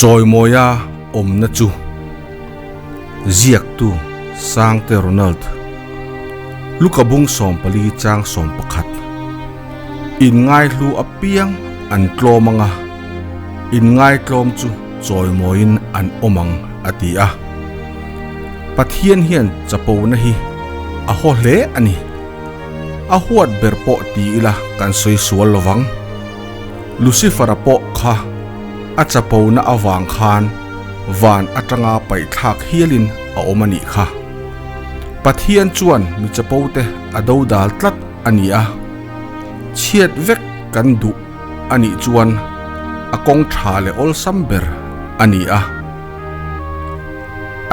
Chawimawia awmna chu Ziaktu Sangte Ronald Luka bung 14 chang 11 Inngaihlu apiang an tlawm anga, inngaitlawm chu chawimawiin an awm ang a ti a. Pathian hian chapona hi a haw hle a ni. A huat ber pawh ti ila kan sawi sual lovang. Lucifer-a pawh kha a chapona avang khan van atanga paihthlak hialin a awm a nih kha. Pathian chuan mi chapote a dodal tlat a ni a, chhiat vek kan duh a nih chuan a kawng tha leh awlsam ber a ni a.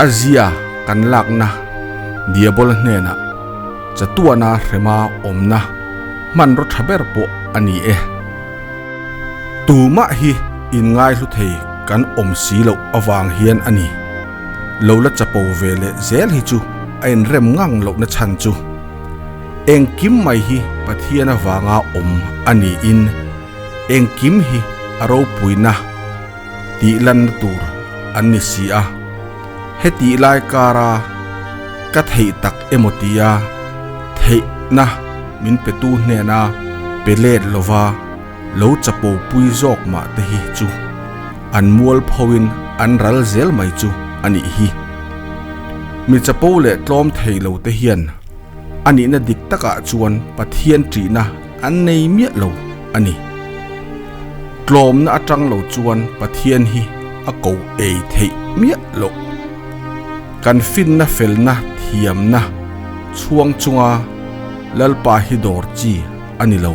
A zia kan lakna Diabola hnenah chatuana hrema awmna hmanraw tha ber pawh a ni e. Tumah hi inngaihlu thei kan awm si loh avang hian a ni. Lo la chapo ve leh zel hi chu a inrem ngang lohna chhan chu engkim mai hi Pathian avanga awm a niin engkim hi a ropuina tih lanna tur an ni si a. Hetih lai kara ka theih tak emaw tia theihna min petu hnena pe let lova lo chapo pui zawk mah te hi chu an mual phoin an ral zel mai chu a nih hi. Mi chapo leh tlawm thei lo te hian a nihna dik takah chuan Pathian ṭihna an nei miah lo a ni. Tlawmna atang lo chuan Pathian hi a ko ei theih miah loh. Kan finna felna thiamna chhuang chunga Lalpa hi dawr chi a ni lo.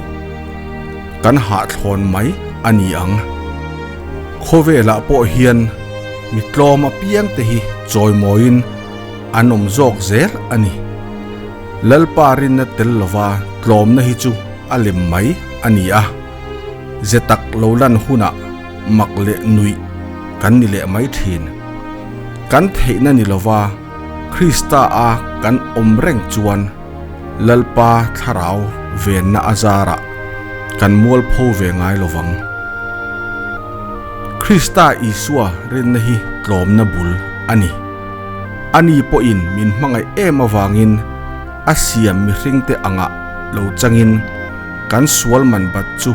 Kan hahthlawn mai a ni ang. Khawvelah pawh hian mi tlawm apiang te hi chawimawiin an awm zawk zel a ni. Lalpa rinna tel lova tlawmna hi chu a lem mai a ni a, ze tak lo lan hunah mak leh nuih kan ni leh mai thin. Kan theihna ni lova Krista a kan awm reng chuan Lalpa thlarau venna a zarah kan mualpho ve ngai lovang. Krista Isua rinna hi tlawmna bul a ni. Ani pawhin min hmangaih em avangin a siam mihringte angah lo changin kan sual man bat chu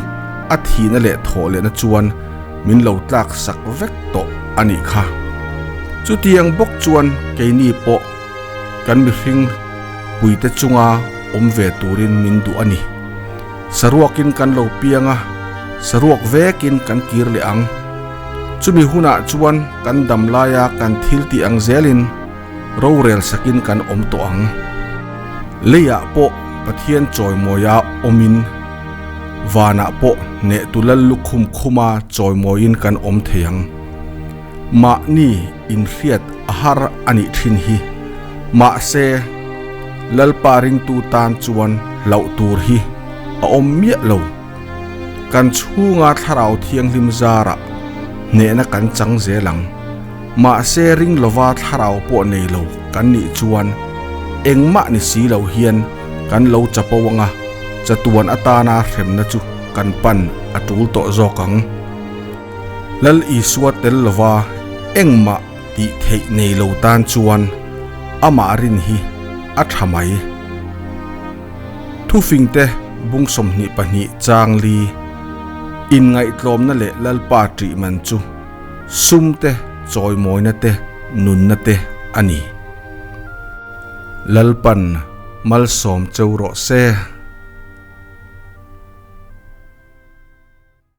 a thihna leh thawh lehna chuan min lo tlak sak vek tawh a nih kha. Chutiang bawk chuan keini pawh kan mihring puite chunga awm ve turin min duh a ni. Saruakin kan lo piang a, saruak vekin kan kir leh ang. Chumi hunah chuan kan dam laia kan thil tih ang zelin rorel sakin kan awm tawh ang. Leiah pawh Pathian chawimawia awmin, vanah pawh hnehtu lal lukhum khuma chawimawiin kan awm thei ang. Mahni inhriat a har a nih thin hi. Mahse, Lalpa ringtu tan chuan hlauh tur hi a awm miah lo. Kan chhunga Thlarau Thianghlim zarah hnehna kan chang zel ang. Mahse ring lova Thlarau pawh nei lo kan nih chuan engmah ni si lo hian kan lo chapo anga chatuan atana hremna chu kan pan a tul tawh zawk ang. Lal Isua tel lova engmah tih theih nei lo tan chuan amah rin hi a tha mai. Thufingte bung 22 chang li inngaihtlawmna leh Lalpa ṭih man chu sumte chawimawina te nunna te a ni. Lalpan malsawm cheu rawh se.